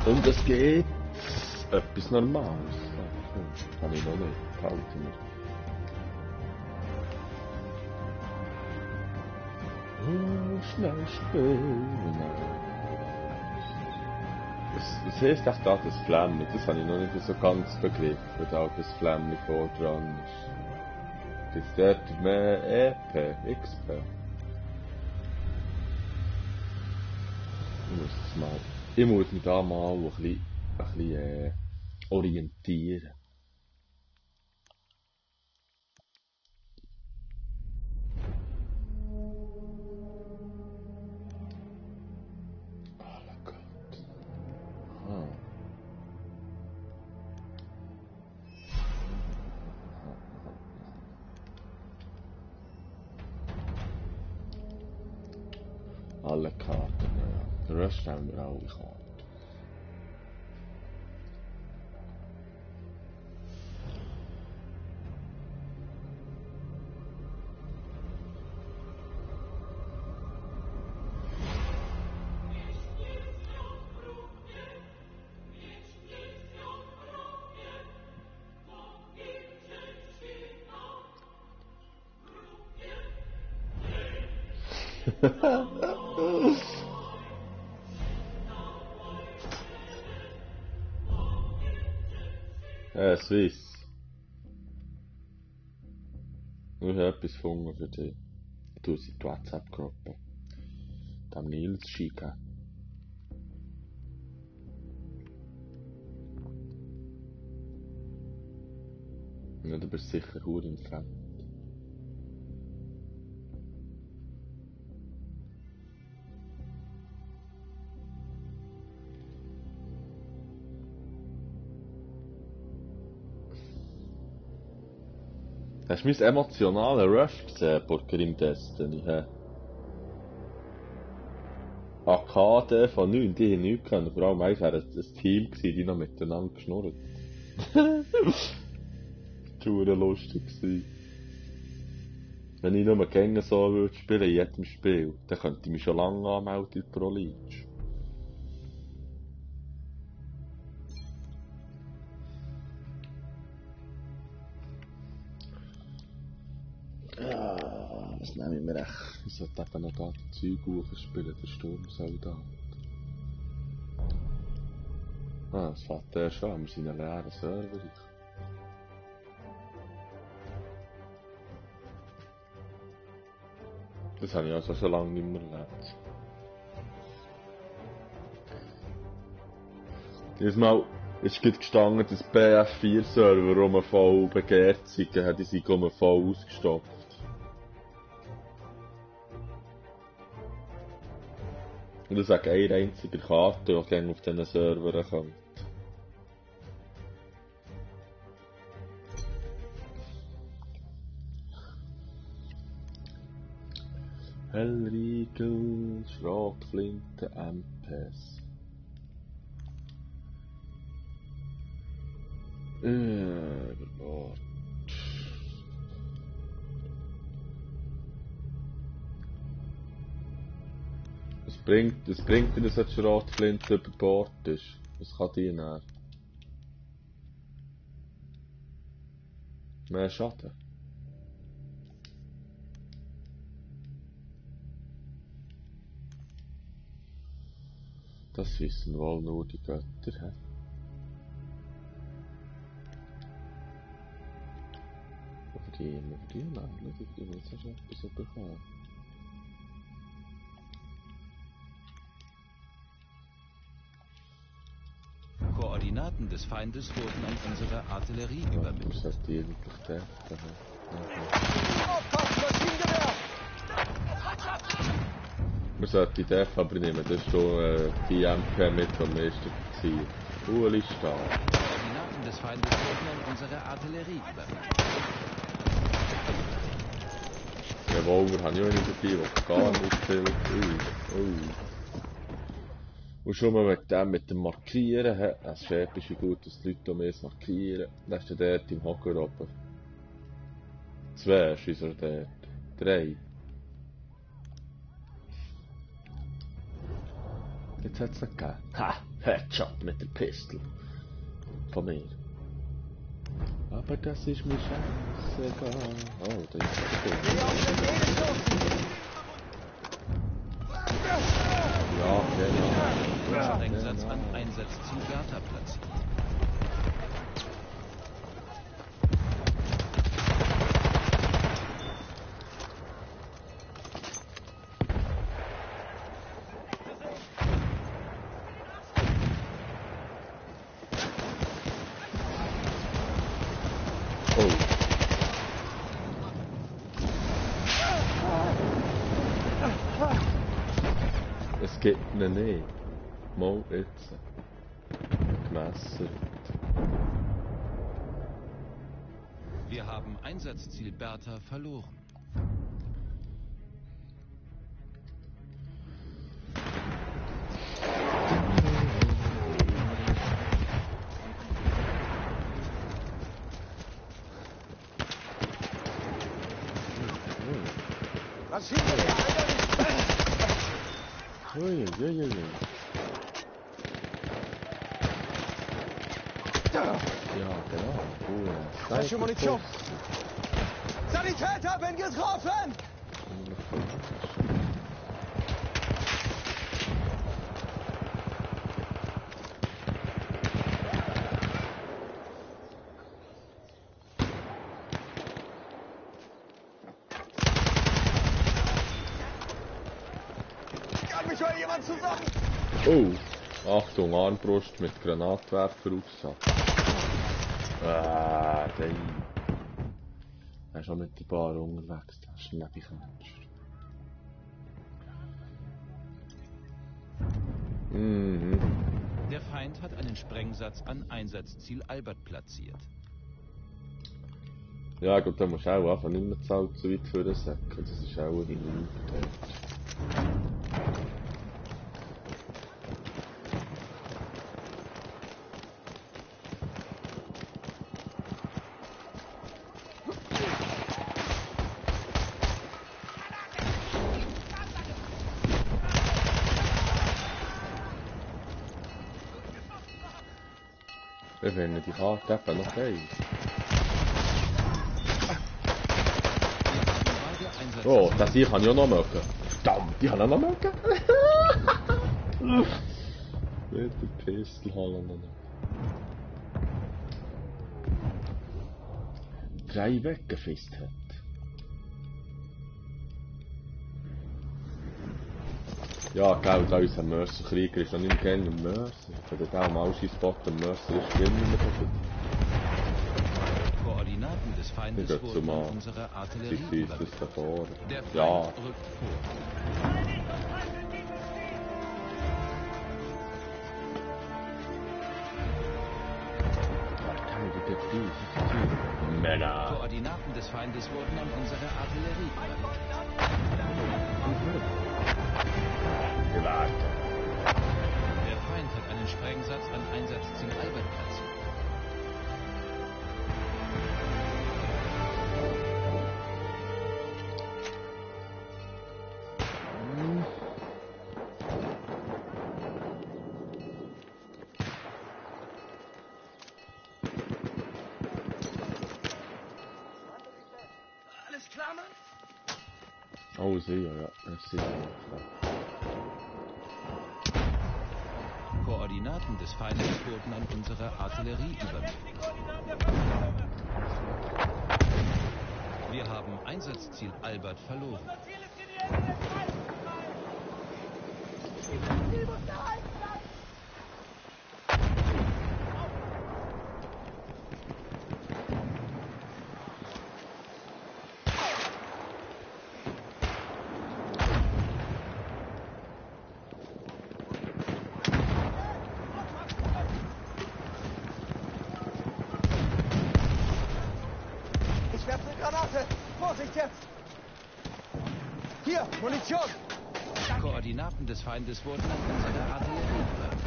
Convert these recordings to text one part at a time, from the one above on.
Und es geht etwas Normales. Das kann ich noch nicht. Halten wir. Oh, schnell spielen. Was heisst echt da das Flämmchen? Das habe ich noch nicht so ganz begriffen, da das Flämmchen vor dran ist. Gibt's dort mehr EP, XP? Ich muss mich da mal ein bisschen orientieren. Oh Gott. Aha. Alle Karten, ja. Den Rest haben wir alle Karten. Swiss. Ich habe etwas gefunden für dich. Du sie die WhatsApp-Gruppe. Dem Nils schicken. Ja, du bist sicher gut entfernt. Hast du mein emotionalen Rush gesehen, Burger im Destiny? Arcade von 9, die haben nichts können. Vor allem eins wäre ein Team gewesen, die noch miteinander geschnurrt. Das war lustig gewesen. Wenn ich nur gegen so würde spielen in jedem Spiel, dann könnte ich mich schon lange anmelden in Pro League. Was nehme ich mir echt? Ich sollte eben noch da die Zeug spielen, der Sturmsoldat. Das fährt der schon, wir sind ein leerer Server. Das habe ich also schon lange nicht mehr erlebt. Jedes Mal ist gestanden, dass BF4-Server voll begehrt sind, die sind voll ausgestopft. Und das sagt eine einzige Karte, die gerne auf diesen Servern kommt. Hellriegel, Schrotflinte, MPs. Gott. Es bringt dir, dass die Schrotflinte über Bord ist. Was kann die näher? Mehr Schaden. Das wissen wohl nur die Götter, hä? Für die Länder, für die muss ja schon etwas bekommen. Koordinaten des Feindes wurden an unsere Artillerie übermittelt. Das heißt, die eigentlich der. Man sollte die Def aber nehmen, das ist schon die MP mit am meisten ziehen. Uli stark. Koordinaten des Feindes wurden an unsere Artillerie übermittelt. Revolver habe ich auch nicht dabei, was gar nicht zählt. Und schon mal mit dem Markieren, es ist episch, wie gut dass die Leute mehr markieren. Dann ist der dort im Hocker oben. 2 ist er dort. 3. Jetzt hat es nicht gegeben. Ha! Headshot mit der Pistole. Von mir. Aber das ist mir scheißegal. Oh, da ist es. Ja, genau. Sprengsatz an Einsatzziel Bertha platziert. Es gibt ihn nicht. Mal jetzt. Gemessert. Wir haben Einsatzziel Bertha verloren. Was schieben wir Ui. Ja, genau. Falsche Munition! Sanitäter, bin getroffen! Kann mich mal jemand zusammen? Oh, Achtung, Armbrust mit Granatwerfer aufsatz. Der. Er ist schon mit der Bar unterwegs, der Schnäppichenmensch. Der Feind hat einen Sprengsatz an Einsatzziel Albert platziert. Ja gut, dann musst du auch einfach nicht mehr zu weit für den Sack. Das ist auch eine Minute. Wenn die Karte eben noch geil. Oh, das hier kann ich auch noch mögen. Verdammt, die kann ich auch noch mögen. Mit der Pistole haben wir noch. 3 weggefisst hat. Ja, gell, da unser Mercer-Krieger ist noch nicht gerne im Mercer. Wenn der am Ausschießspot am Mercer ist, gewinnen wir das. Koordinaten des Feindes wurden an unsere Artillerie davor. Der Feind Ja. rückt vor. Männer. Koordinaten des Feindes wurden an unsere Artillerie Gewartet. Der Feind hat einen Sprengsatz an Einsatzziel Albert platziert. Alles klar, Mann? Oh, sicher, ja. Das ist sicher. Koordinaten des Feindes wurden an unsere Artillerie übermittelt. Wir haben Einsatzziel Albert verloren. Ich werfe eine Granate! Vorsicht jetzt! Hier, Munition! Koordinaten des Feindes wurden an unsere Artillerie übermittelt.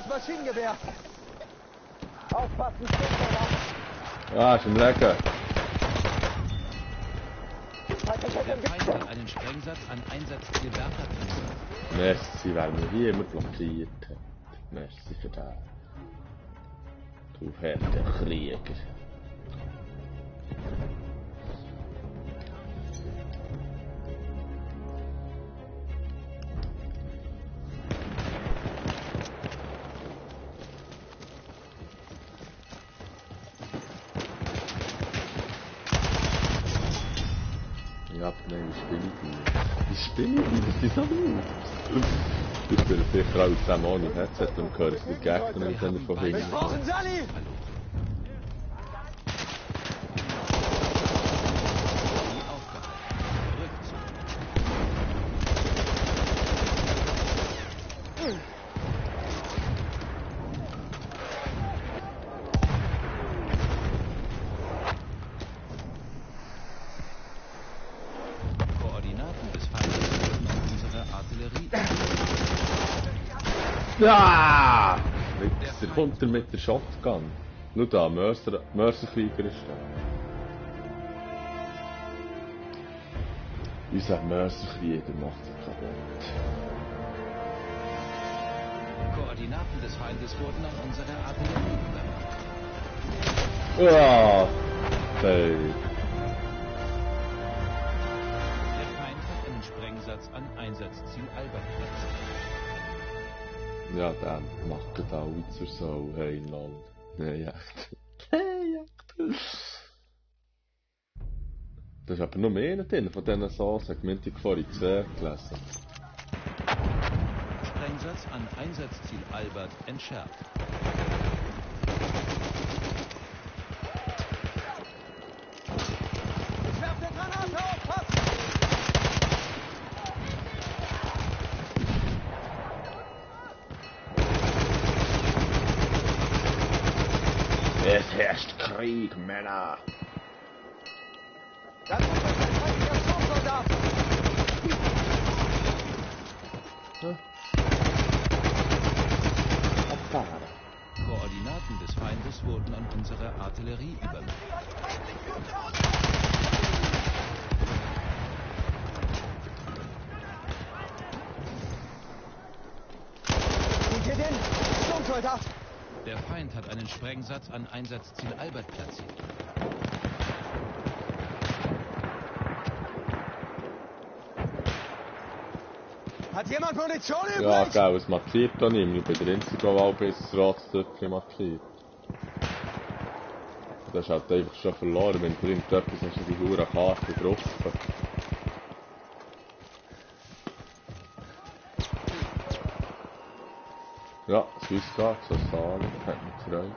feindliches Maschinengewehr. Aufpassen, Sturmsoldat. Ah, ist im Regen. Der Feind hat einen Sprengsatz an Einsatzziel Bertha platziert. Merci, weil wir hier immer blockiert hat. Merci für das. Du harter Krieger. Ja, nein, wie spiele ich das ist so gut. Ich spiele sicher auch zusammen ohne Headset und höre es die Gegner und dann von Wir hinten. brauchen Sally! Koordinaten des Feindes wurden an unsere Artillerie. Ja! Wichser, kommt er mit der Shotgun? Schau da, Mörserkrieger ist da. Unser Mörserkrieger macht sich kaputt. Koordinaten des Feindes wurden an unsere Artillerie übernommen. Ja! Hey. Der Feind hat einen Sprengsatz an Einsatzziel Albert platziert. Ja, der macht gerade auch zur Sau. Hey, lol. Nein, echt. Hey, echt. Da ist aber noch mehr drin von diesen Segmenten, die vorhin 2 gelesen. Sprengsatz an Einsatzziel Albert entschärft. Ich werfe eine Granate auf! Pass! Es herrscht Krieg, Männer! Da kommt ein feindlicher Sturmsoldat! Abfahren! Koordinaten des Feindes wurden an unsere Artillerie übernommen. Seht ihr den? Sturmsoldat! Der Feind hat einen Sprengsatz an Einsatzziel Albert platziert. Hat jemand Munition übrig? Ja, gell, es markiert da nicht mehr. Ich bin der Einzige, der auch bis das Ratstöpfchen markiert. Das ist halt einfach schon verloren, wenn du irgendetwas hast, die hure Karte drauf. Ja, Swisscard, so Saal, hat mich gefreut.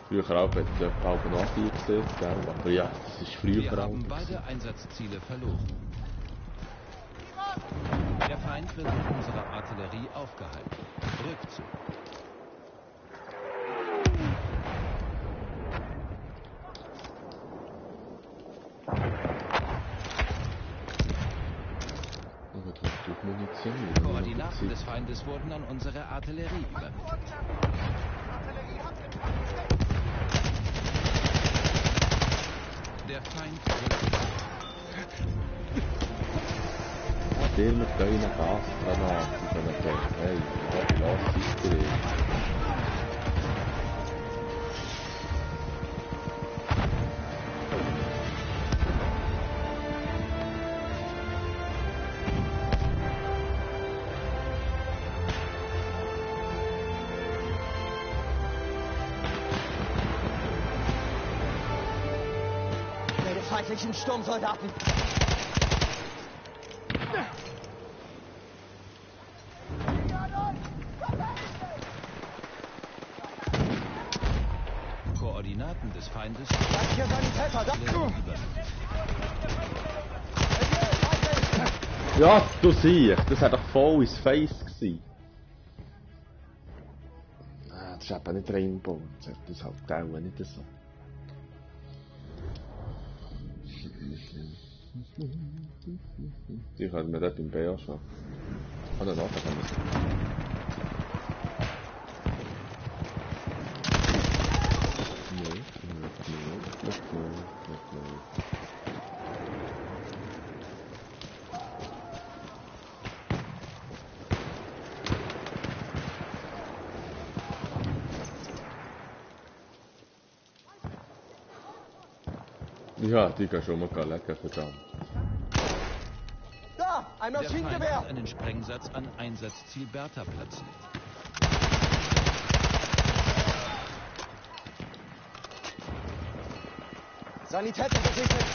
Früher auch hat es auch noch hier gesehen, gell? Aber ja, das ist früher Wir auch. haben beide Einsatzziele verloren. Der Feind wird von unserer Artillerie aufgehalten. Rückzug. Koordinaten des Feindes wurden an unsere Artillerie übermittelt. Der Feind rückt. Der mit deinen Gasgranaten von der Welt. Hey, lass dich drehen. Meine feindlichen Sturmsoldaten! Koordinaten des Feindes Feindlicher Sanitäter! Da! übermittelt. Ja, du siehst, das hat doch voll ins Face gewesen. Ah, das ist eben nicht Rainbow, das ist halt auch nicht so. Die können wir dort im BA schon. Ah, nein, da können wir. Ja, die kann schon mal lecker verdammt. Da, ein Der Feind Maschinengewehr. hat einen Sprengsatz an Einsatzziel Bertha platziert. Sanitäter gesichtet.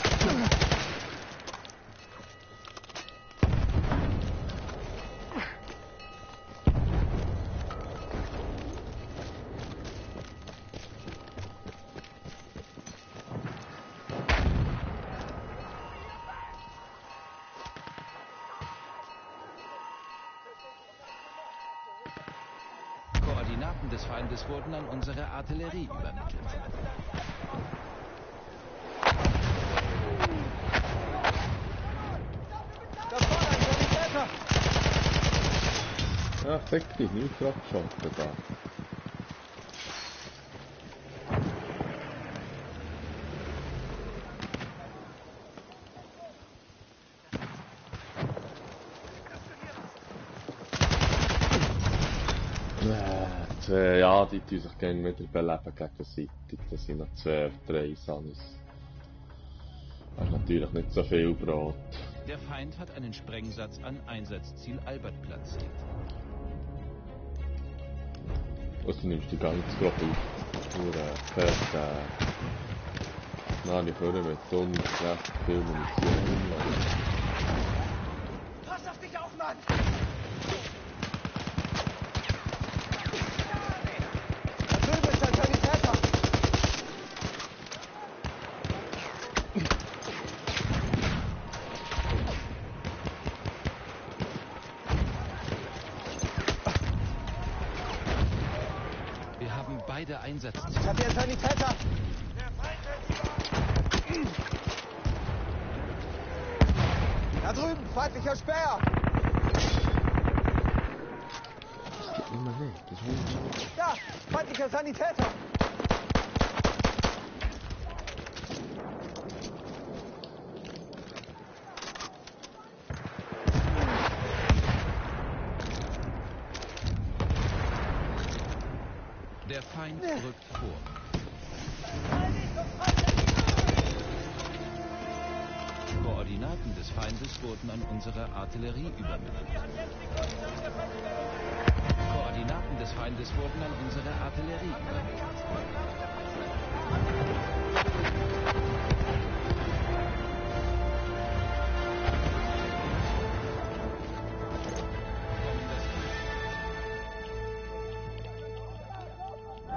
Koordinaten des Feindes wurden an unsere Artillerie übermittelt. Da vorne ein Sanitäter. Ja, zeig dich, nicht drauf geschossen da. Ja, die tun sich gerne wieder beleben gegenseitig. Das sind noch 2 oder 3 Sanis. Das ist natürlich nicht so viel Brot. Der Feind hat einen Sprengsatz an Einsatzziel Albert platziert. Also du nimmst die ganze Gruppe auf. Nur fährt nein, ich höre mit sonst recht viel Munition. Pass auf dich auf, Mann. Da drüben ist ein Sanitäter. Wir haben beide Einsatzziele. Ich hab hier einen Sanitäter. Da drüben, feindlicher Späher. Immer nicht, das ist nicht. Da, feindlicher Sanitäter. Der Feind rückt vor. Koordinaten des Feindes wurden an unsere Artillerie übermittelt. Koordinaten des Feindes wurden an unsere Artillerie übermittelt.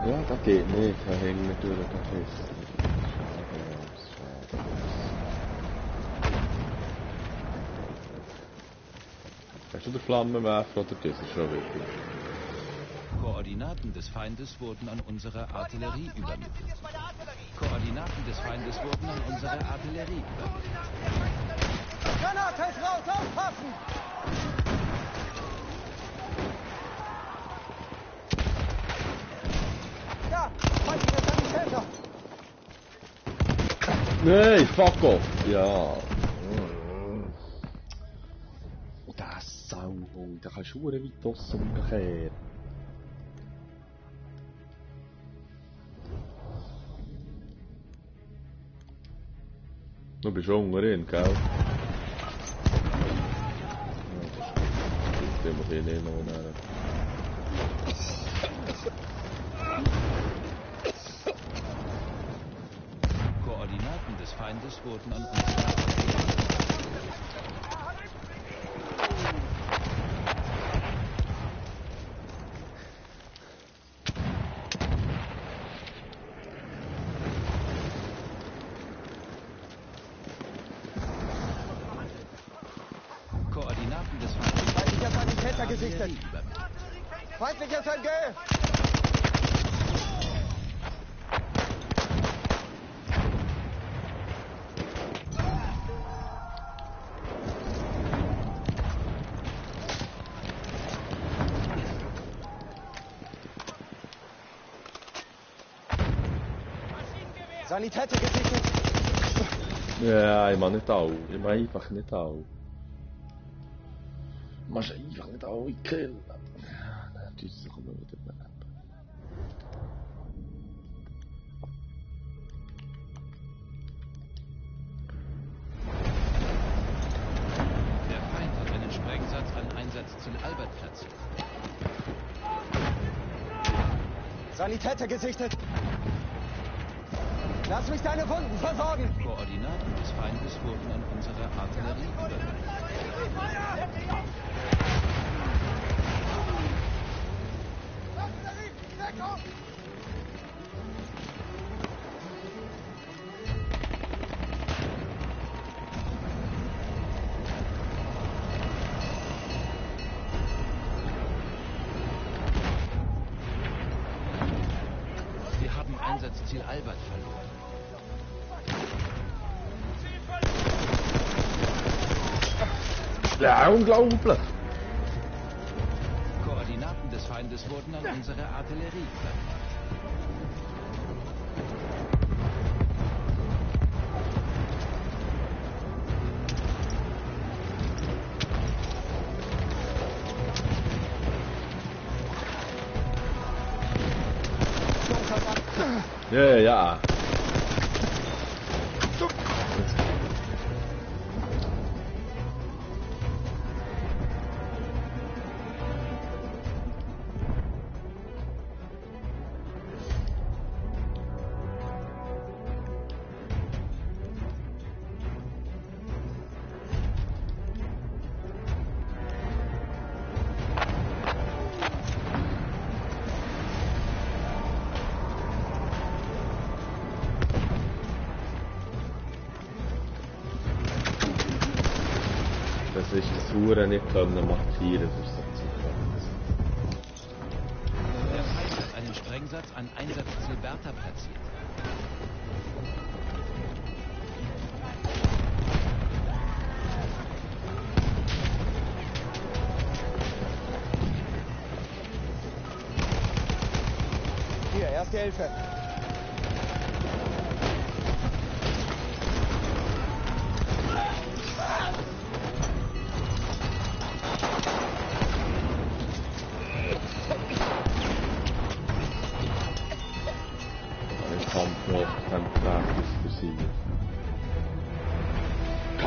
Ja, das geht nicht, da hängen natürlich da fest. Schade. Hast du den Flammenwerfer oder das ist schon wichtig? Koordinaten des Feindes wurden an unsere Artillerie übermittelt. Koordinaten des Feindes wurden an unsere Artillerie übermittelt. Granate ist raus, aufpassen! Da, feindlicher Sanitäter! Nein, fuck off! Ja. Das Sauhund, da kannst du weit raus umkehren. Du bist schon drin, gell? Ja, das muss ich nicht noch näher. Koordinaten des Feindes wurden an unsere Artillerie Koordinaten des Feindes Feindlicher Sanitäter gesichtet! Artillerie übermittelt. Feindlicher SNG! Sanitäter gesichtet. Ja, ich mag nicht alle. Ich mag einfach nicht alle. Du machst einfach nicht alle killen. Ja, dann tust du kommen wieder bleiben. Der Feind hat einen Sprengsatz an Einsatzziel Albert platziert. Sanitäter gesichtet. Lass mich deine Wunden versorgen. Koordinaten des Feindes wurden an unsere Artillerie übermittelt. Wir haben Einsatzziel Albert verloren. Ja, unglaublich! Koordinaten des Feindes wurden an unsere Artillerie übermittelt. Ja, ja. Das ist das Hure nicht können markieren für so Der Feind hat einen Sprengsatz an Einsatzziel Bertha platziert. Hier, erste Hilfe.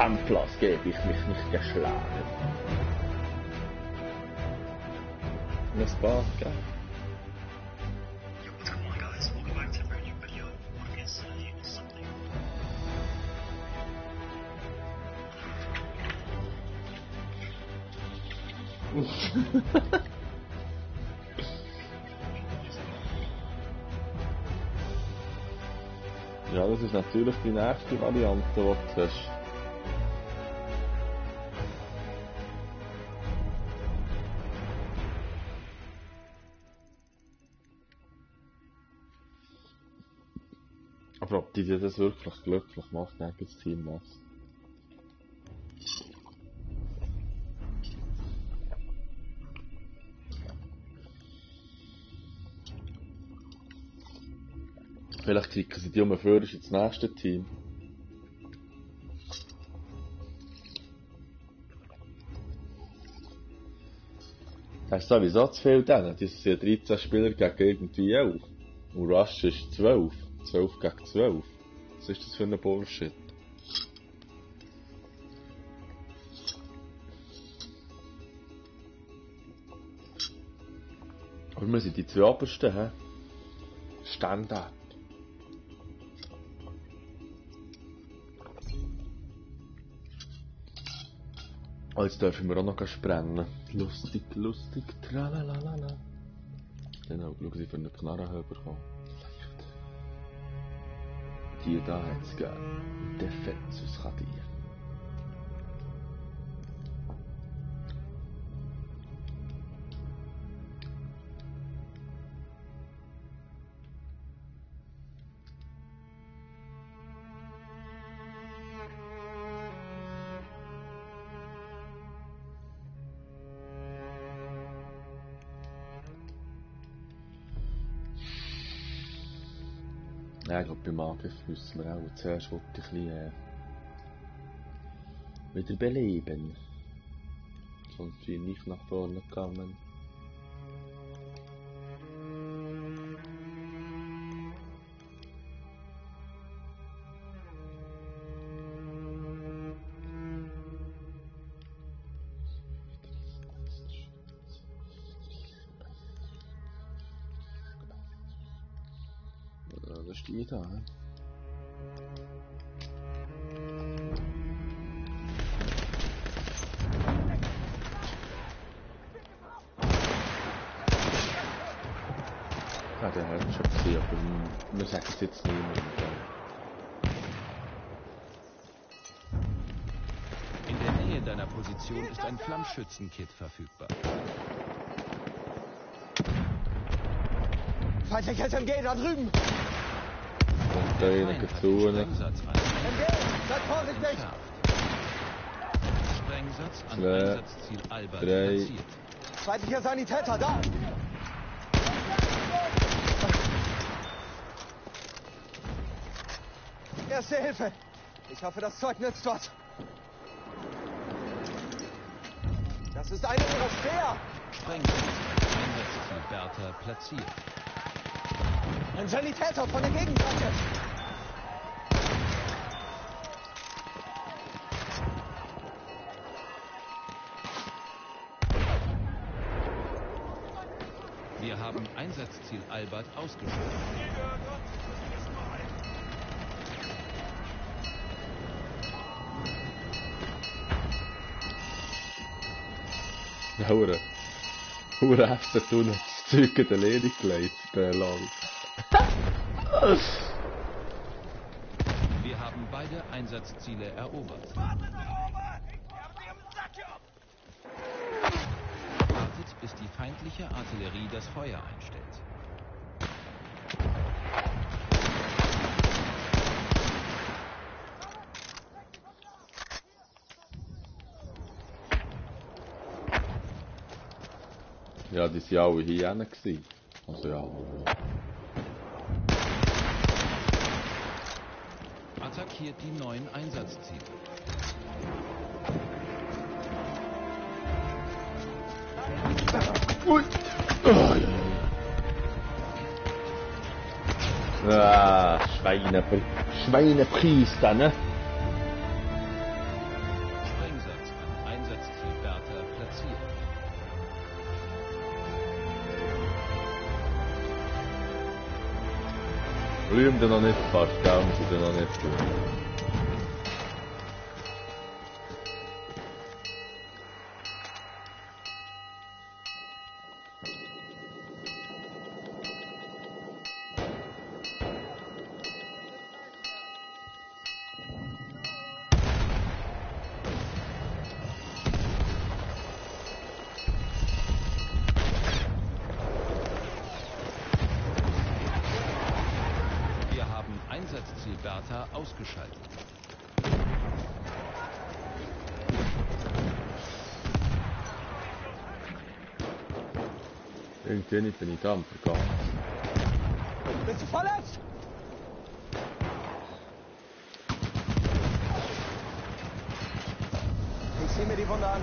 Kampfplatz gebe ich mich nicht geschlagen. Das Bad, gell? Yo, what's going on, guys? Welcome back to a brand new video. Want to get started with something? Ja, das ist natürlich die nächste Variante, die du hast. Aber ob die dir das wirklich glücklich macht, gegen das Team was. Vielleicht klicken sie die für ins nächste Team. Das ist sowieso zu viel denen. Das sind 13 Spieler gegen irgendwie 11. Und Rush ist 12. 12 gegen 12. Was ist das für ein Bullshit? Aber wir sind die zwei obersten, hä? Standard. Oh, jetzt dürfen wir auch noch sprengen. Lustig, lustig, tralalala. Dann schauen sie für einen Knarren bekommen. Die da hat es gegeben. Defensus kann die. Ja, ich glaube, beim Angriff müssen wir auch zuerst ein bisschen wieder beleben. Sonst bin ich nicht nach vorne gegangen. Was steht da? Ja, der hat schon gesehen, aber wir sagen es jetzt niemandem. In der Nähe deiner Position ist ein Flammschützenkit verfügbar. Feindliches MG da drüben! Und da eine Gezone. Sprengsatz an. MG! Seid vorsichtig! Entschärft. Sprengsatz an Zwei, Einsatzziel Albert drei. platziert. Feindlicher Sanitäter da! Erste Hilfe! Ich hoffe, das Zeug nützt was. Das ist einer ihrer Speer! Sprengsatz an Einsatzziel Bertha platziert. Ein Sanitäter von der Gegenseite! Wir haben Einsatzziel Albert ausgeschaltet. Hure heftig tun, das Zeug in der Lehre gelegt, lang. Wir haben beide Einsatzziele erobert. Wartet, bis die feindliche Artillerie das Feuer einstellt. Ja, die sind alle hier hinten gewesen. Also ja. Attackiert die neuen Einsatzziele. Ui! Oh, ja. Ah, Schweinepriester, ne? Sprengsatz an Einsatzziel Bertha platziert. Rühm den noch nicht fast, gell? Muss ich den noch nicht tun. Wir haben Einsatzziel Bertha ausgeschaltet. Irgendwie bin ich da am Vergasen. Bist du verletzt? Ich sehe mir die Wunde an.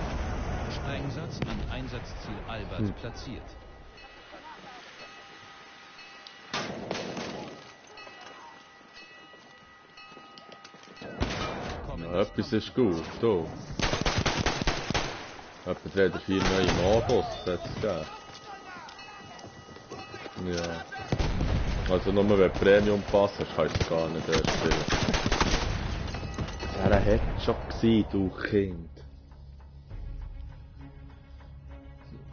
Sprengsatz an Einsatzziel Albert platziert. Ja, etwas ist gut, da. Etwa 3 oder 4 neue Mobos hat es gegeben. Ja. Also nur wenn du Premium Pass hast, kannst du es gar nicht erst spielen. Ja, er hat schon gesehen, du Kind.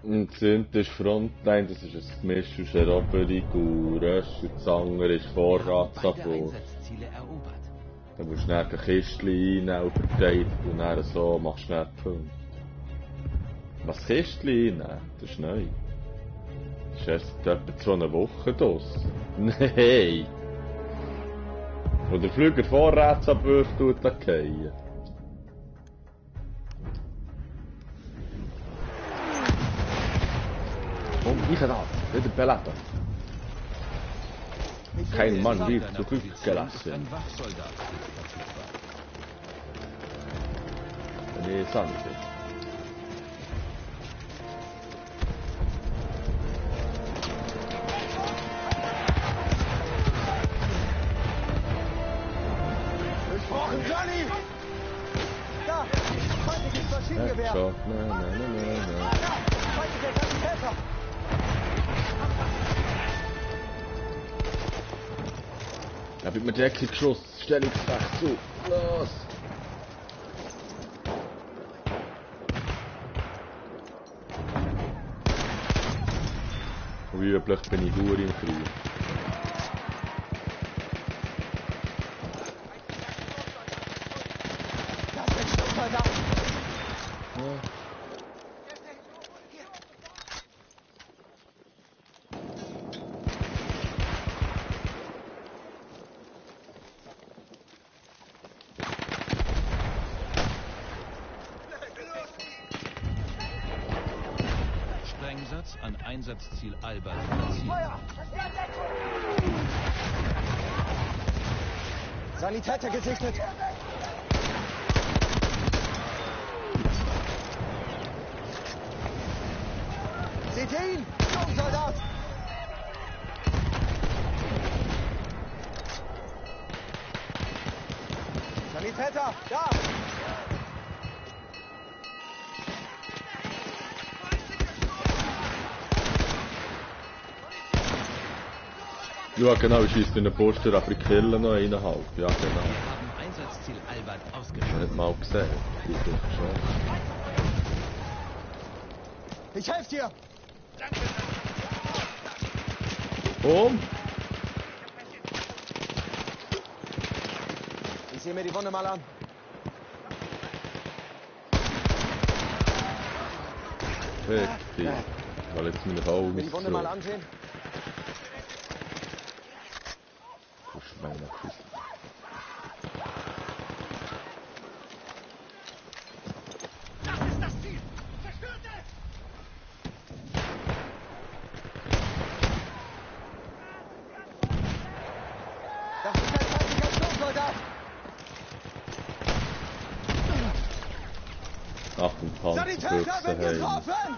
Und das eine ist Frontline, das ist ein Gemisch aus Eroberung und Rösch, und das andere ist Beide Vorratsabwurf. Einsatzziele erobert. Dann musst du dann eine Kiste einnehmen und verteidigen und dann so machst du dann die Punkte. Was Kiste einnehmen? Das ist neu. Das ist erst seit etwa 2 Wochen draus. Nein! Wo der Flüger Vorratsabwurf tut, da fallen. Komm, ich da! Wieder beleben! Ich Kein Mann Neben wird deiner Position ist zurückgelassen. ein Wachsoldat verfügbar. Nee, Sandy. Durchbrochen, Johnny! Da! Feindliches Maschinengewehr! Headshot, na. Da! Feindlicher Sanitäter! Da wird mit Jackie geschossen. Stellungswechsel. Los! Wie üblich bin ich gut im Krieg. Das ist Schutzsoldat! Sprengsatz an Einsatzziel Albert platziert. Sanitäter gesichtet! Seht ihr ihn? Schutzsoldat! Sanitäter! Da! Ja genau, ich schieße in den Poster, aber ich kille noch eineinhalb. Ja genau. Wir haben Einsatzziel Albert Ich habe ausgeschaltet. nicht mal gesehen. Ich bin schon. Ich helfe dir! Boom! Ich sehe mir die Wunde mal an. Richtig. Weil jetzt meine Frau Mir die Wunde mal misstraut. ansehen. Du Schweinefisch. Das ist ein feindlicher Schutzsoldat! Achtung, Sanitäter wird Panzer, getroffen!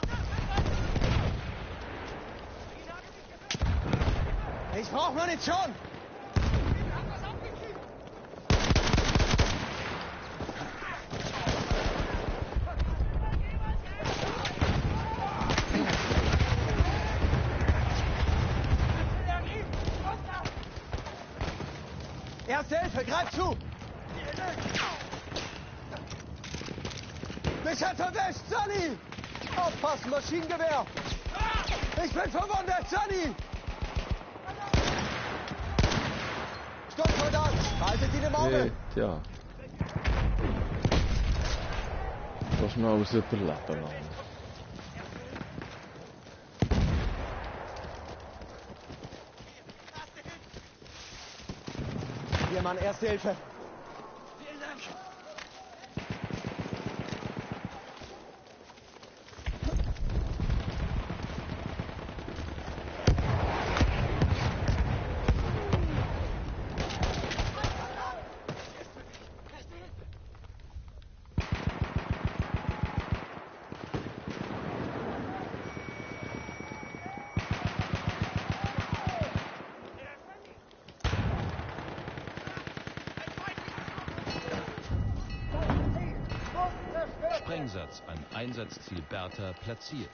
Ich brauche Munition! Erste Hilfe, greif zu! Mich hat erwischt, Sunny! Aufpassen, Maschinengewehr! Ich bin verwundet, Sunny! Sturmsoldat, haltet ihn im Auge! Tja. Das noch alles überleben lassen. Hier, Mann, Erste Hilfe! Sprengsatz an Einsatzziel Bertha platziert.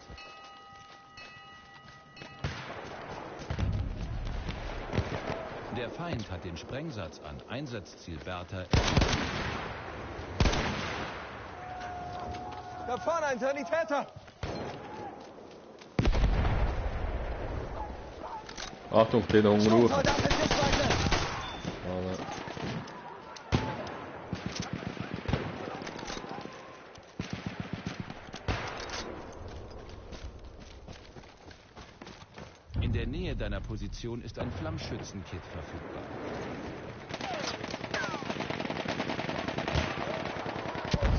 Der Feind hat den Sprengsatz an Einsatzziel Bertha. Da vorne ein Sanitäter! Achtung, den Hunger hoch. Sturmsoldat in Sichtweite! In der Nähe deiner Position ist ein Flammschützenkit verfügbar.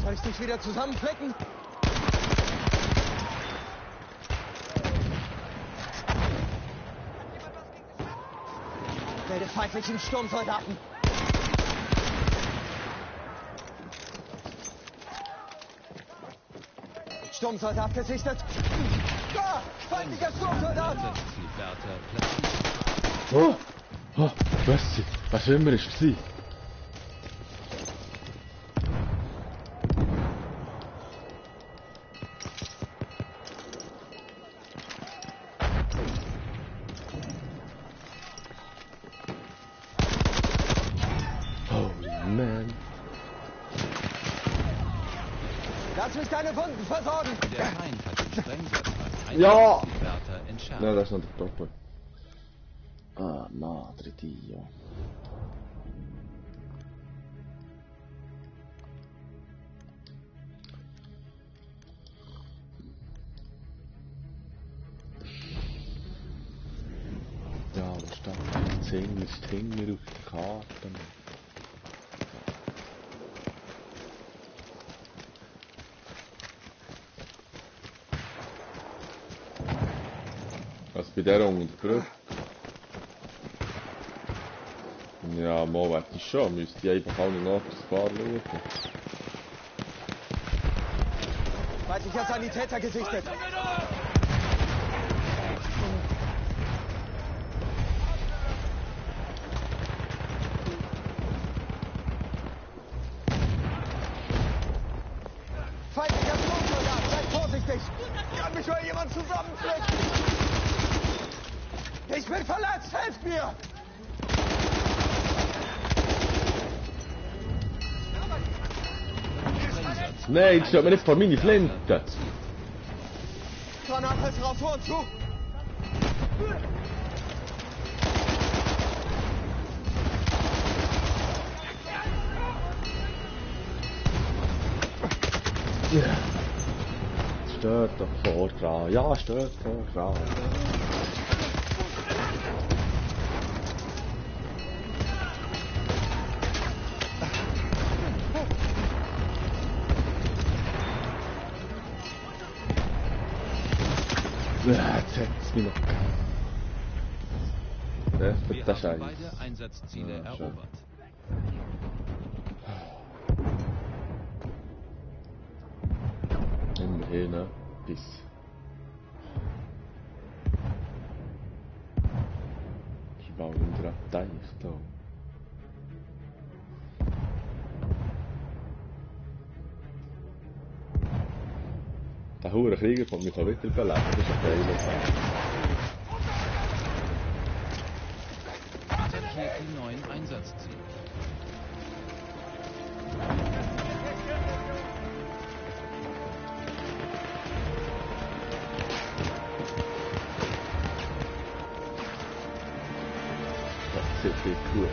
Soll ich dich wieder zusammenflicken? Keine feindlichen Sturmsoldaten. Sturmsoldat gesichtet. Da! Feindlicher Sturmsoldat! Einsatzziel Bertha platziert. Oh! Oh! Was immer es war. Holy man. Lass mich deine Wunden versorgen! Der Feind hat den Sprengsatz an Ja! Einsatzziel Bertha entschärft. No, das ist noch der Doppel. Ah, madre Dio. Ja, da steht 10 ist Hinger auf der Karte. Was bei der unter der Brücke? Ja, mal wette ich schon. Müsste ich einfach alle nach das Bar schauen. Feindlicher Sanitäter gesichtet. Feindlicher Sturmsoldat, seid vorsichtig! Kann mich mal jemand zusammenflicken! Ich bin verletzt, helft mir! Nein, jetzt steht mir nicht vor meine Flinte. Granate drauf, vor und zu! Steht doch vor dran. Ja, steht vor dran. Jetzt hat es mich noch gehabt. Wir Der haben Scheiß. beide Einsatzziele Ja, schön. erobert. Immerhin, ne? Bis. Ich baue unter einen Teich da. Der hure Krieger kommt mich auch wieder beleben, das ist eine geile Sache. Attackiert die neuen Einsatzziele. Das ist wirklich cool.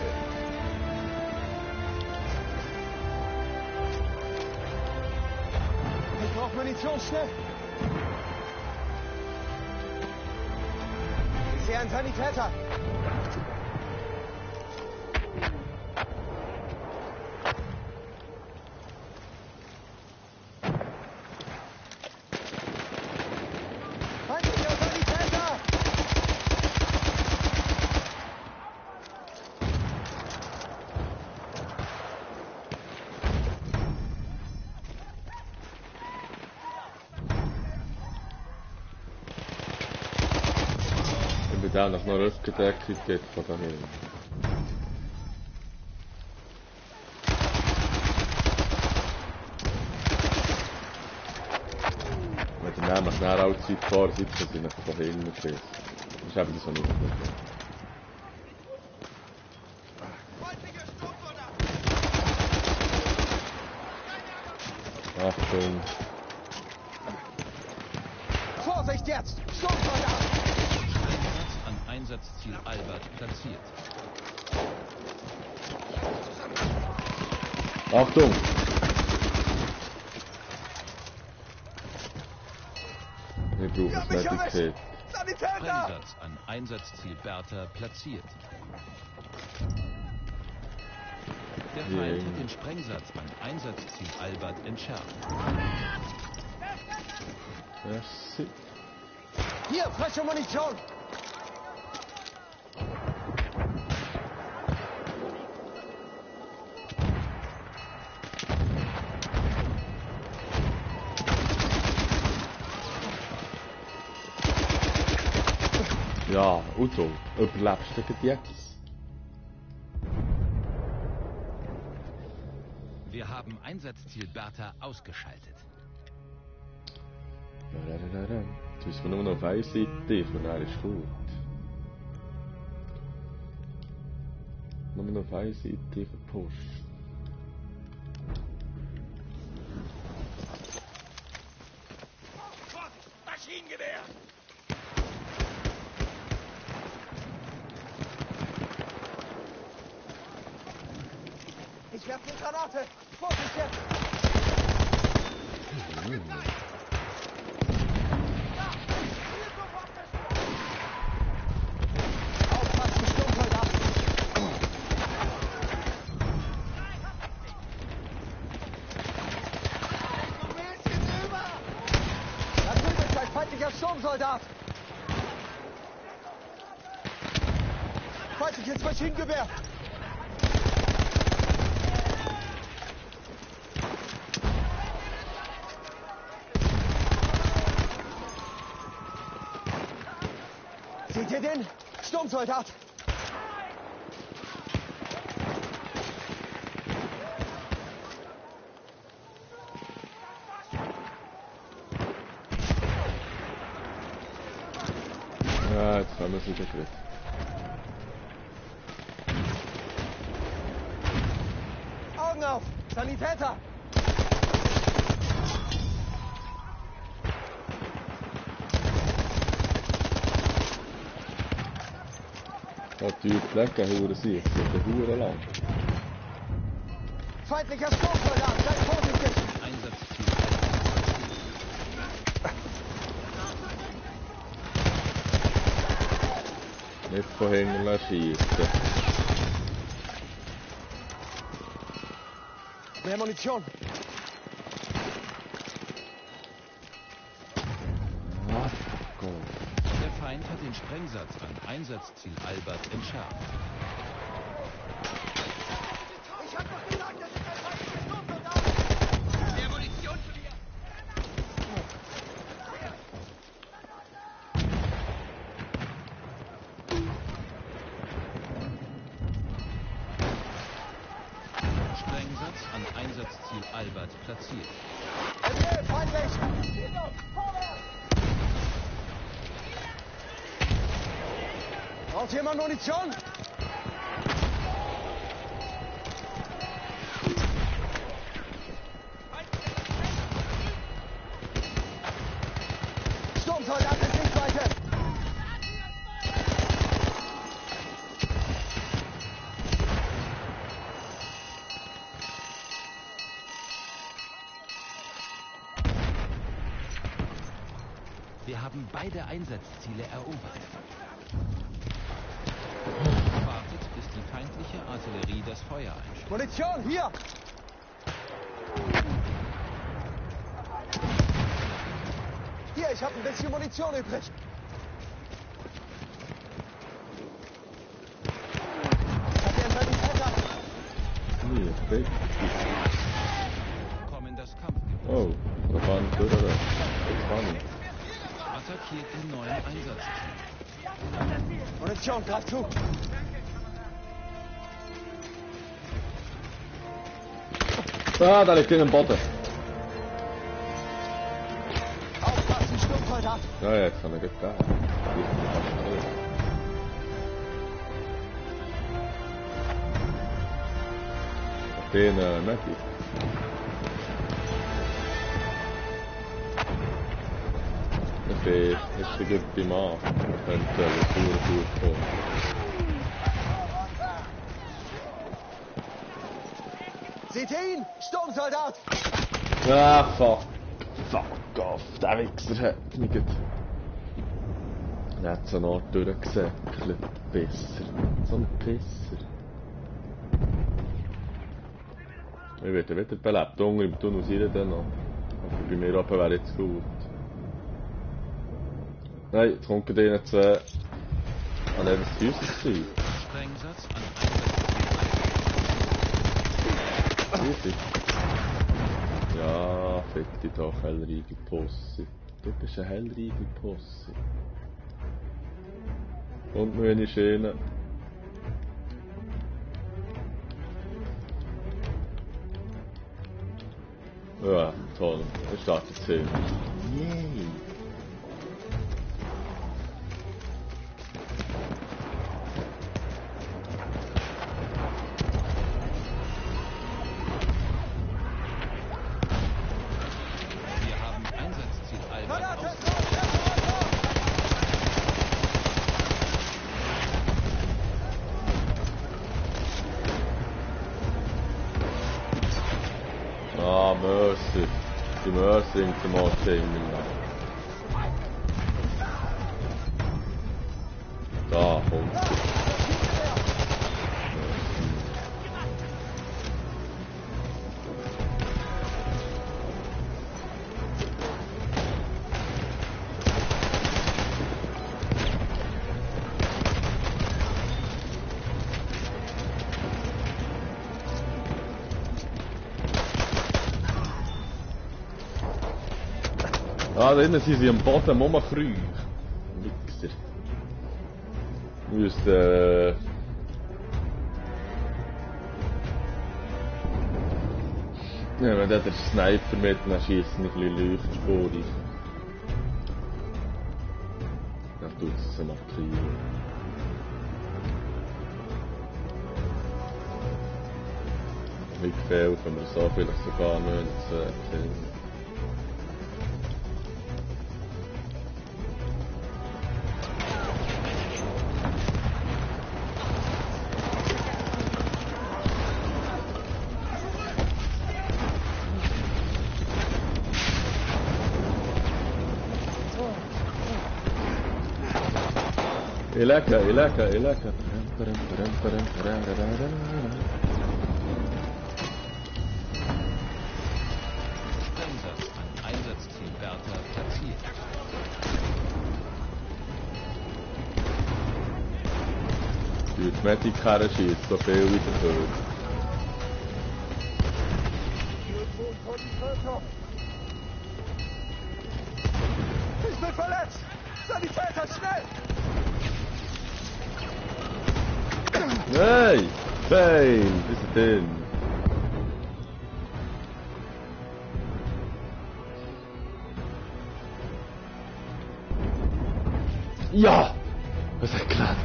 Ich brauche Munition, schnell! Ich sehe einen Sanitäter! Feindlicher Sanitäter! Ich bin da noch Rückendeckung geht von daheim. Wenn ihr nämlich nachher auch Zeit fahren, sitzen sie nicht von hinten gesehen. Das ist eben so nicht gut. Achtung. Vorsicht jetzt! Sturmsoldat! Einsatz an Einsatzziel Albert platziert. Achtung! Wir brauchen das Medikit. Sanitäter! Sprengsatz an Einsatzziel Bertha platziert. Der Feind hat den Sprengsatz an Einsatzziel Albert entschärft. Merci. Hier, frische Munition! Ja, und du überlebst du jetzt. Wir haben Einsatzziel Bertha ausgeschaltet. Jetzt müssen wir nur noch auf eine Seite und dann ist gut. Nur noch auf eine Seite verpusht. Maschinengewehr! Ich werfe eine Granate! Vorsicht jetzt! Aufpassen, Sturmsoldat! Da drüben ist ein feindlicher Sturmsoldat! Feindliches Maschinengewehr! Seht ihr den? Sturmsoldat! Ja, jetzt haben wir es wieder gekriegt. Augen auf! Sanitäter! Die Fleckenhuren sind jetzt mit den Huren lang. Feindlicher Sturmsoldat! Seid vorsichtig! Einsatzziel. Nicht von hinten schießen. Mehr Munition! Was? Gott. Der Feind hat den Sprengsatz an Einsatzziel Albert entschärft. Ich hab doch gesagt, das ist ein feindlicher Sturmsoldat! Mehr Munition zu dir! Sprengsatz an Einsatzziel Albert platziert. MG, feindlich! Braucht jemand Munition? Sturmsoldat in Sichtweite! Wir haben beide Einsatzziele erobert. Wartet, bis die feindliche Artillerie das Feuer einstellt. Munition, hier! Hier, ich habe ein bisschen Munition übrig. Ich hab hier einen Sanitäter. Hier, weg. Kommen das Kampfgebiet. Oh, da fahren wir durch, oder? Jetzt fahren wir. Attackiert die neuen Einsatzziele. Munition, greif zu. Ah, da liegt in am Boden. Aufpassen, Sturmsoldat. Ja, jetzt kann er gut da. Den, Matty. Ist der gute Mann. Könnte gut kommen. Seht ihr ihn? Sturmsoldat! Ah, fuck. Fuck off. Der Wichser hat mich gut. Er hat so eine Art durchgesäckelt. Besser. So ein Pisser. Ich werde wieder belebt. Unten im Tunnel sind dann noch. Aber bei mir oben wäre jetzt gut. Nein, jetzt kommt gerade ihnen zwei. Ah ne, was ist das Zeug? Sprengsatz an Easy. Ja, fick dich doch, Hellriegel Pussy. Du bist ein Hellriegel Pussy. Und noch eine Schiene. Ja, toll. Wir starten 10. Yay! Wir haben Einsatzziel Albert Granate! aus. Ah, Mercy. Die Mercy sind zum Anziehen. Da kommt sie. Ah, da innen sind sie am Boden rumkriechen. Wichser. Wir müssen, ja, wenn der Sniper mit, dann schießt ein bisschen leuchtspurig. Dann tut es so markieren. Wie gefällt, wenn wir so vielleicht sogar nicht finden. إلك إلك إلك Einsatz an Einsatzziel Bertha platziert. Die Medic-Karre schießt so viel wie der Höhe. Ich bin verletzt! Sanitäter, schnell! Hey! Fail! Wir sind drin. Ja! Es hat geklappt!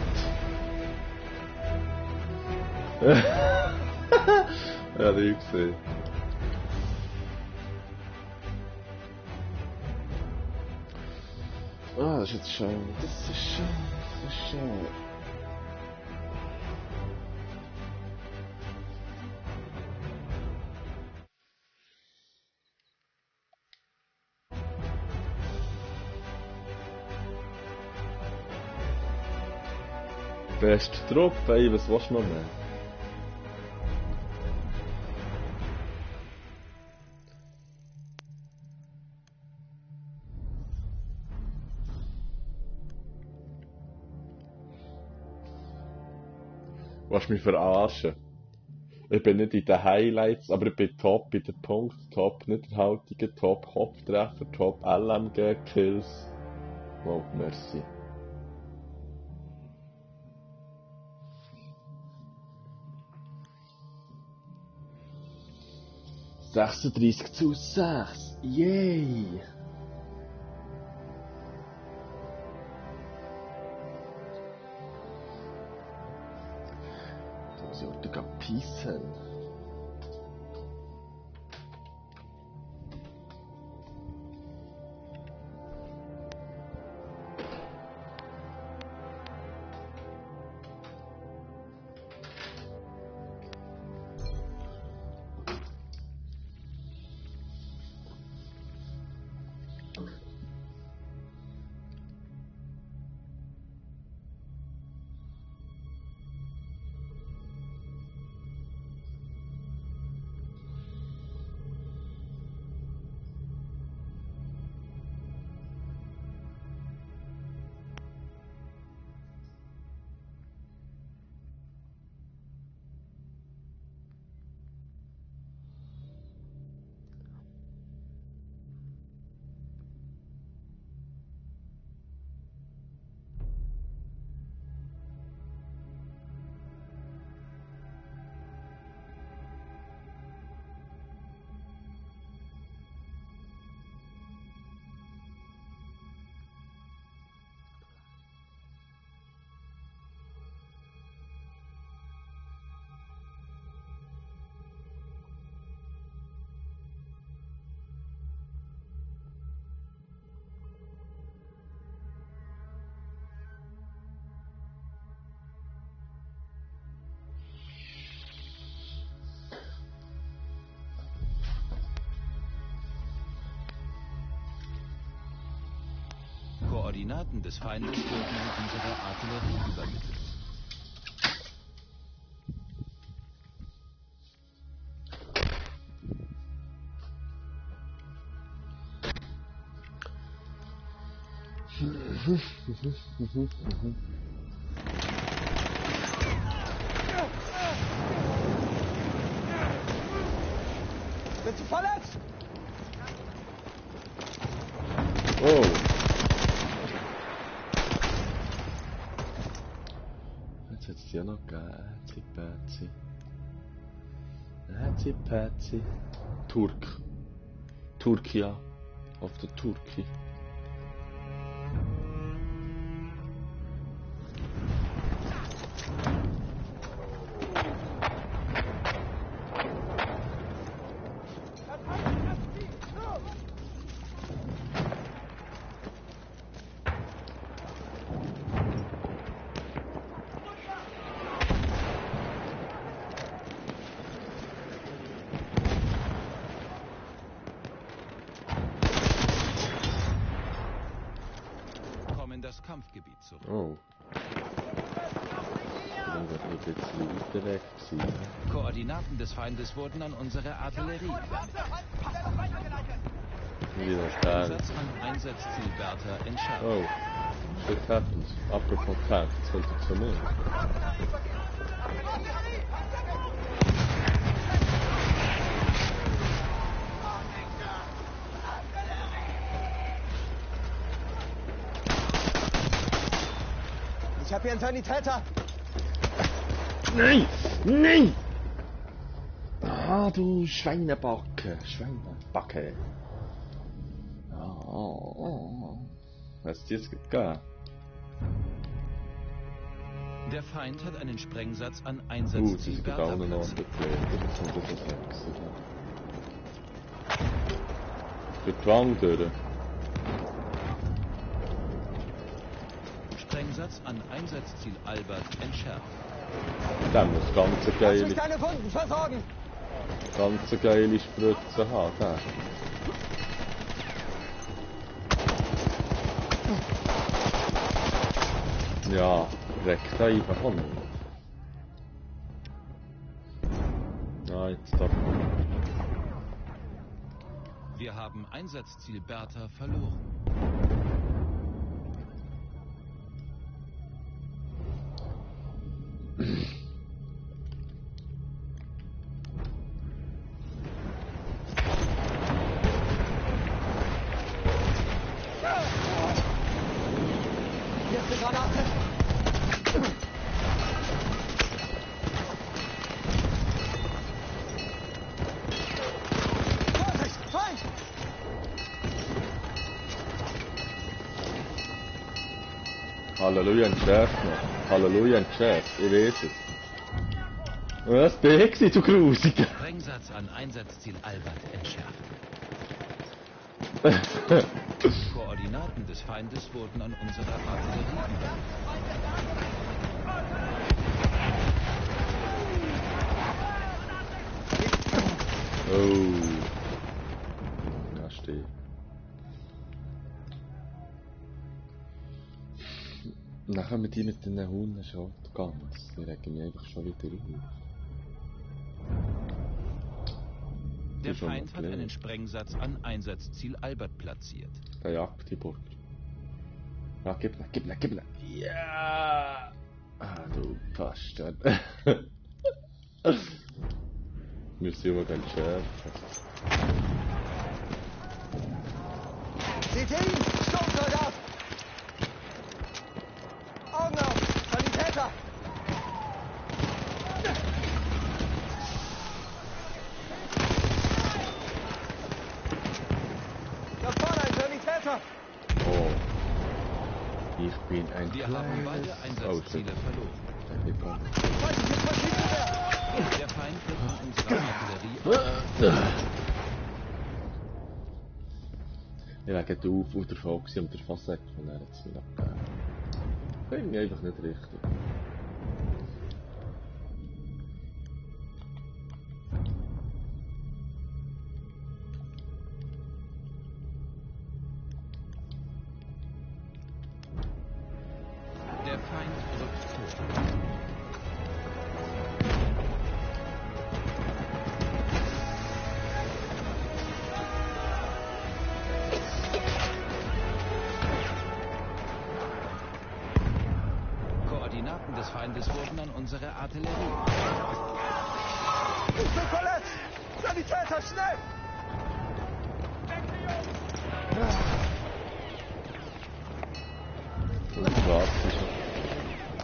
Ja, nicht gesehen. Ah, das ist jetzt schön. Das ist schön. Das ist schön. Beste Truppe, ey, was willst du noch mehr? Willst du mich verarschen? Ich bin nicht in den Highlights, aber ich bin top in den Punkten, top Niederhaltungen, top Kopftreffer, top LMG-Kills. Wow, merci. (36:6). Yay! Da muss ich heute pissen. Koordinaten des Feindes wurden an unsere Artillerie übermittelt. Bist du verletzt? Oh! Jetzt hat es ja noch gegeben. Ätzi-Pätzi. Ätzi-Pätzi. Turkia. Auf der Turki. Das Kampfgebiet zurück. Oh. Dann wird ein bisschen weiter weg sein. Koordinaten des Feindes wurden an unsere Artillerie übermittelt. Wieder Stern. Einsatz an Einsatzziel Bertha entschärft. Oh. Shit happens. Apropos Tank, jetzt kommt er zu mir. Ich habe hier einen Sanitäter. Nein! Nein! Ah, du Schweinebacke. Schweinebacke. Oh. Was ist jetzt gegeben? Der Feind hat einen Sprengsatz an Sie Einsatzziel sind Bertha auch noch platziert. angeklärt. Das ist das für die Wand durch. Sprengsatz an Einsatzziel Albert entschärft. Der muss ganz Lass mich geile deine Wunden versorgen. Spritze haben. Der. Ja, direkt einfach an. Ah, jetzt da. Wir haben Einsatzziel Bertha verloren. Hier ist eine Granate. Vorsicht! Feind! Halleluja, entschärft noch. Halleluja, entschärft. Ich weiß es. Was bin ich gewesen, du Grusige? Sprengsatz an Einsatzziel Albert entschärft. Koordinaten des Feindes wurden an unsere Artillerie übermittelt. Oh. Ja, steh. Nachher mit die mit den Hunden schon ganz. Die regen mich einfach schon wieder auf. Der ist schon Feind hat erklärt. einen Sprengsatz an Einsatzziel Albert platziert. Der jagt die Burg. Ja, gib ihn. Ja! Ah, du Bastard. Wir sind aber ganz schärfen. Seht ihr ihn? Sturmsoldat! Augen auf! Sanitäter! Da vorne ein Sanitäter! Oh. Ich bin ein Wir haben beide kleines... Einsatzziele verloren. Feindliches Maschinengewehr! Der Feind wird an unserer Artillerie Ich war gerade auf und davon gewesen, und der Fassett von der hat es mir abgegeben. Finde ich einfach nicht richtig. des Feindes wurden an unsere Artillerie. Ich bin verletzt! Sanitäter, schnell! Und was ist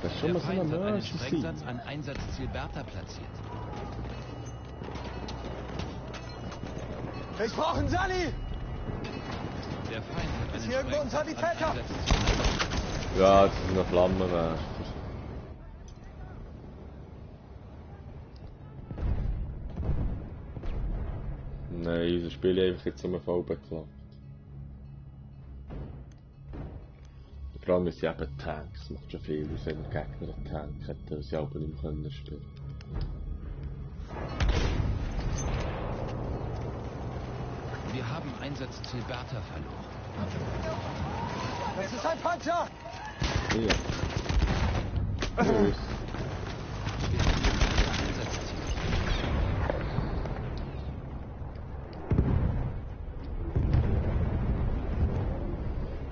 das? Ist schon Der mal so eine Feind hat einen Emergency. Sprengsatz an Einsatzziel Bertha platziert. Ich brauche einen Sani! Der Feind hat einen hier irgendwo ein Sprengsatz an Sanitäter? Einsatzziel. Ja, das ist eine Flammenwerfer. Nein, unser Spiel hat einfach jetzt zum VB geklappt. Vor allem sind eben Tanks, das macht schon viel aus, wenn der Gegner einen Tank hat, weil sie aber nicht mehr spielen können. Wir haben Einsatzziel Bertha verloren. Das ist ein Panzer! Ja. Tschüss. Wir verlieren alle Einsatzziele.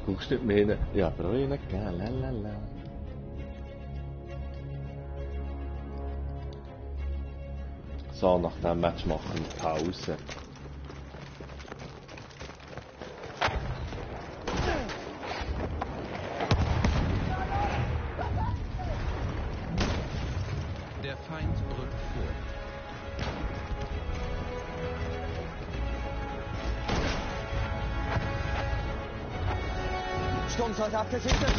Guckst nicht mehr hin? Ja, aber auch einen gegeben, lalala. So, nach dem Match machen wir Pause. Der Feind rückt vor. Sturmsoldat gesichtet!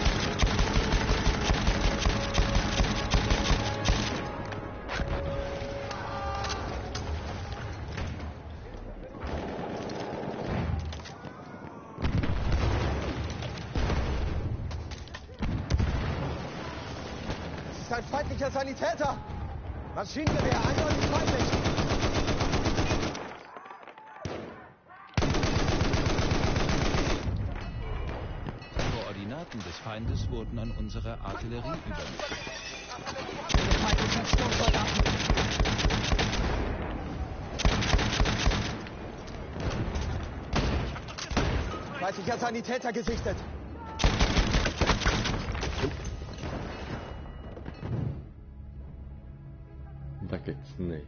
Das ist ein feindlicher Sanitäter! Maschinengewehr, eindeutig feindlich! Koordinaten des Feindes wurden an unsere Artillerie übermittelt. Feindlicher Sturmsoldaten! Feindlicher Sanitäter gesichtet! Da geht's nicht.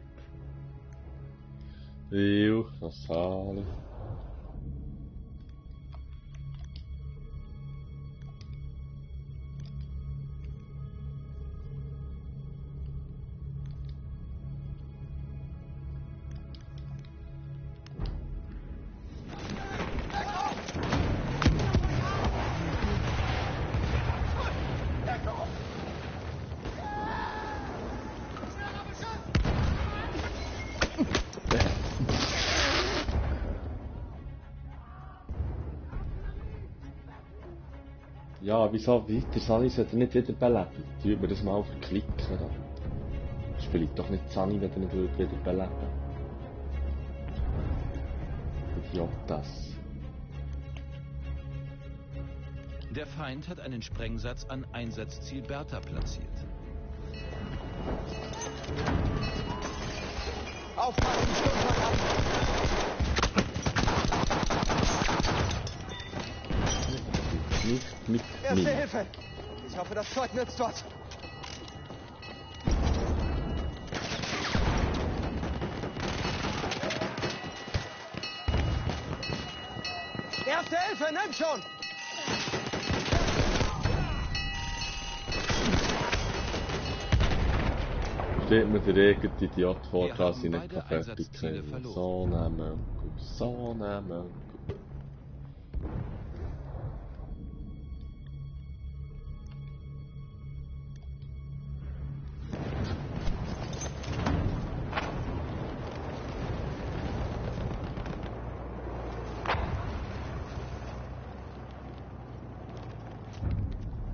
Ew, was alles. Ja, wieso weiter? Sani sollte nicht wieder beleben. Tut mir das mal verklicken. Da. Spielt doch nicht Sani, wenn er nicht wieder beleben. Idiot das. Der Feind hat einen Sprengsatz an Einsatzziel Bertha platziert. Aufpassen, Sturmsoldaten! Nicht mit Erste mir. Hilfe! Ich hoffe, das Zeug nützt was. Erste Hilfe, nimm schon! Steht mir der irgendein Idiot vor, Wir dass haben ich nicht beide fertig Einsatzziele kann. verloren. So nehmen, so nehmen.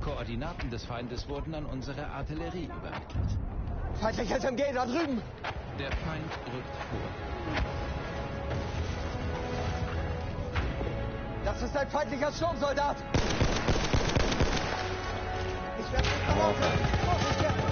Koordinaten des Feindes wurden an unsere Artillerie übermittelt. Feindlicher SMG da drüben! Der Feind rückt vor. Das ist ein feindlicher Sturmsoldat! Ich werde ihn verlaufen! Vorsicht jetzt!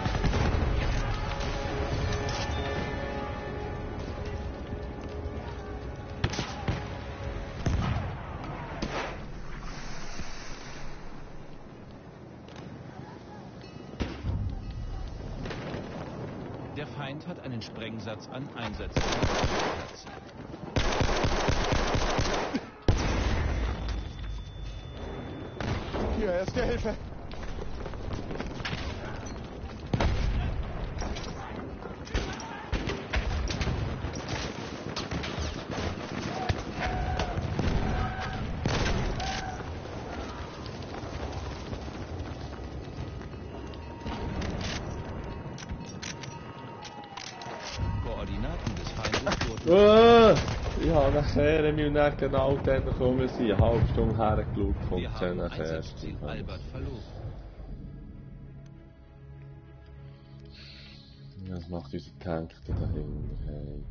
Feind hat einen Sprengsatz an Einsatzzielen platziert. Hier, erste Hilfe. Koordinaten des Feindes wurden... Ich habe nachher mich nicht genau dann gekommen, sie eine halbe Stunde hergeschaut, kommt Wir es haben nachher erst. Einsatzziel Albert verloren. Was macht unser Tank da dahinter? Hey.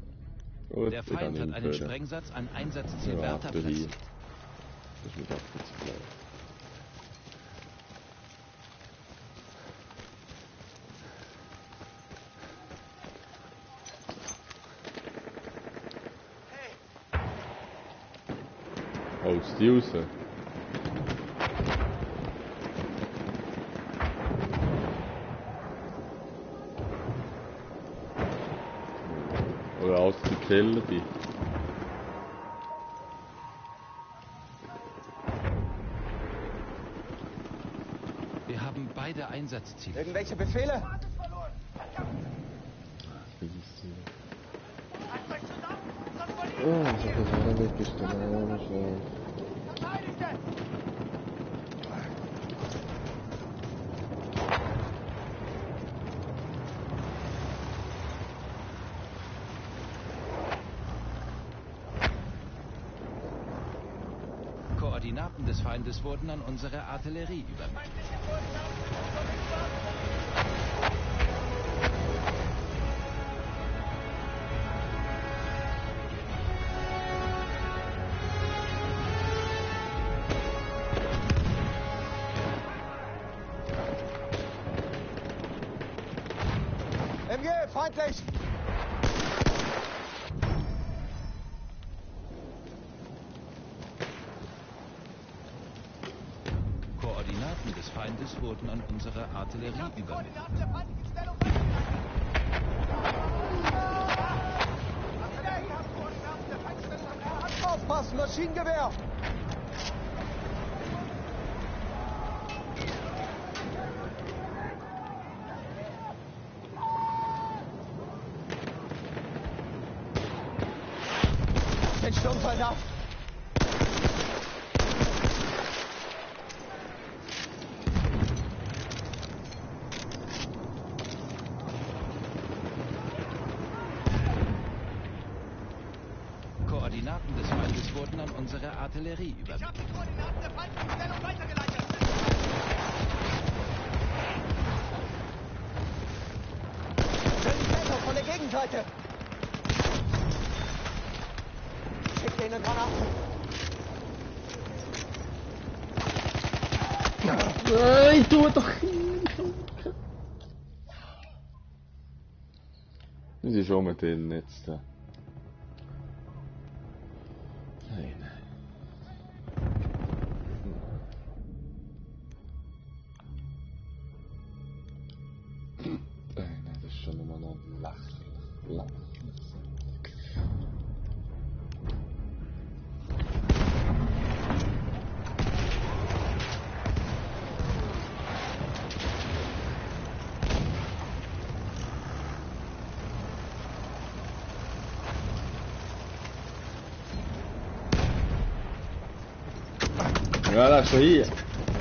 Gut, Der ich gehe Feind hat nicht einen führen. Sprengsatz an Einsatzziel Ja, Werther du hier. platziert. Das ist mir doch viel zu blöd. Holst die raus? Oder alles zu killen, die. Wir haben beide Einsatzziele. Irgendwelche Befehle? Oh, ich hab das auch nicht gestellt. Koordinaten des Feindes wurden an unsere Artillerie übermittelt. MG, feindlich! Koordinaten des Feindes wurden an unsere Artillerie übermittelt. Aufpassen, Maschinengewehr! Den Sturmsoldat! Koordinaten des Feindes wurden an unsere Artillerie übermittelt. Die Koordinaten der feindlichen Stellung weitergeleitet. Täter von der Gegenseite. Schickt ihnen Granaten. Nein, tu doch! Das ist schon mit denen jetzt. Nein, nein. Nein, das ist schon immer noch lächerlich. Ja, lass schon hier.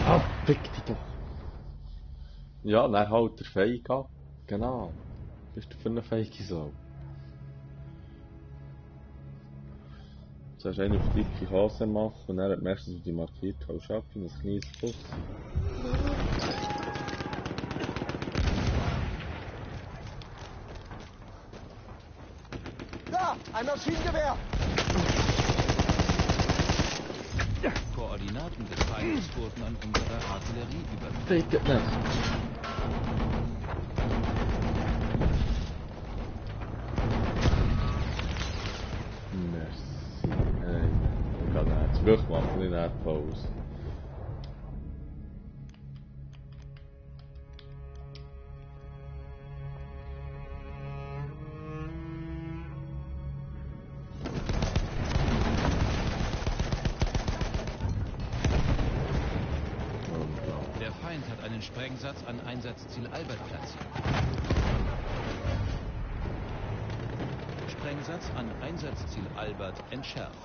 Ah, fick dich doch. Ja, dann halt der Feige ab. Genau. Was bist du für eine Feige so? Du sollst eine auf dicke Hose machen und dann merkst du, dass du die markiert hast, ab in ein kleines Fuss. Da, ein Maschinengewehr! Koordinaten des Feindes wurden an unsere Artillerie übermittelt. Fick nicht. Merci. Hey, ich kann nicht. Wirklich machen, nicht eine Pause. Sprengsatz an Einsatzziel Albert platziert. Sprengsatz an Einsatzziel Albert entschärft.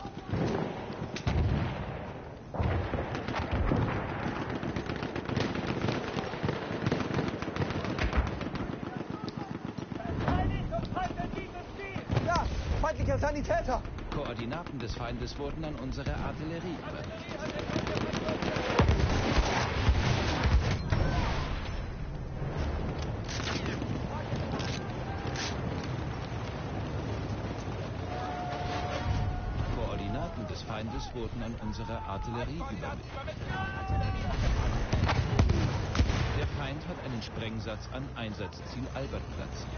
Ja, feindlicher Sanitäter! Koordinaten des Feindes wurden an unsere Artillerie übermittelt. Koordinaten des Feindes wurden an unsere Artillerie übermittelt. Der Feind hat einen Sprengsatz an Einsatzziel Albert platziert.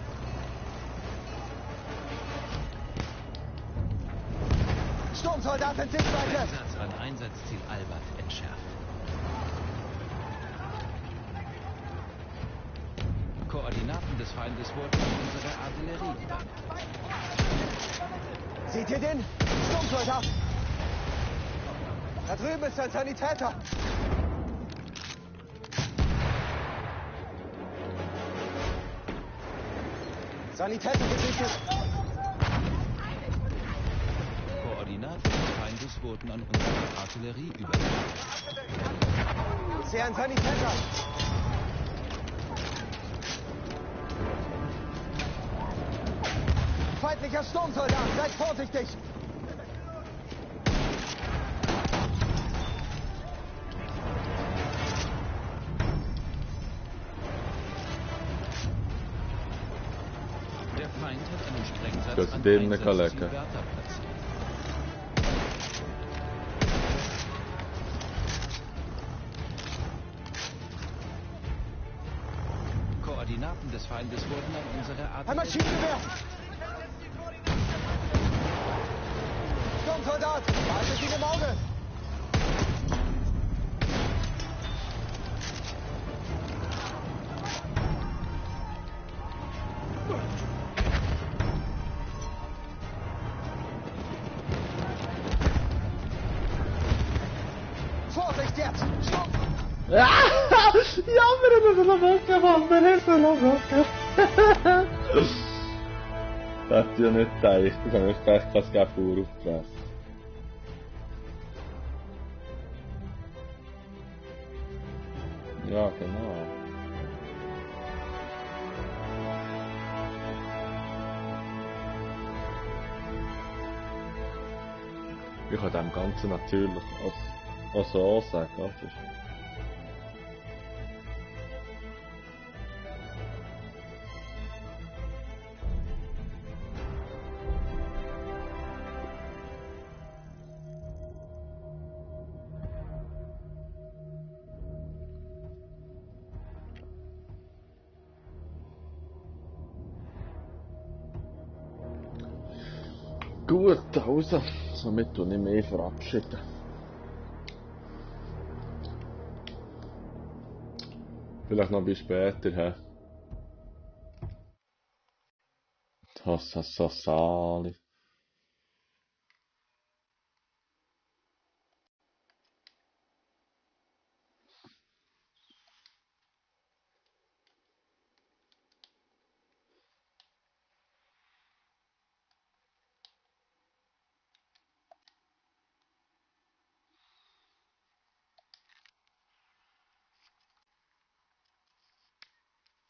Sturmsoldat in Sichtweite! Sprengsatz an Einsatzziel Albert entschärft. Koordinaten des Feindes wurden an unsere Artillerie übermittelt. Seht ihr den? Sturmsoldat! Da drüben ist ein Sanitäter! Sanitäter gesichtet! Koordinaten des Feindes wurden an unsere Artillerie übermittelt. Ich sehe einen Sanitäter! Feindlicher Sturmsoldat! Seid vorsichtig! Der Feind hat einen Sprengsatz Das an denen Einsatzziel lecker. Bertha platziert. Koordinaten des Feindes wurden an unsere Ein Artillerie. Maschinengewehr! Sturmsoldat! Behaltet ihn im Auge! Vorsicht jetzt! Sturm! Ja, men det är böcker, man, men det är så böcker. Det är ju inte det, det är ju bäst att skaffa upppress. Ja, genau. Ich kann dem Ganzen natürlich auch so sagen, oder? Gut, also, somit tue ich mich verabschieden. Vielleicht noch bis später, hä? Das ist so Sali.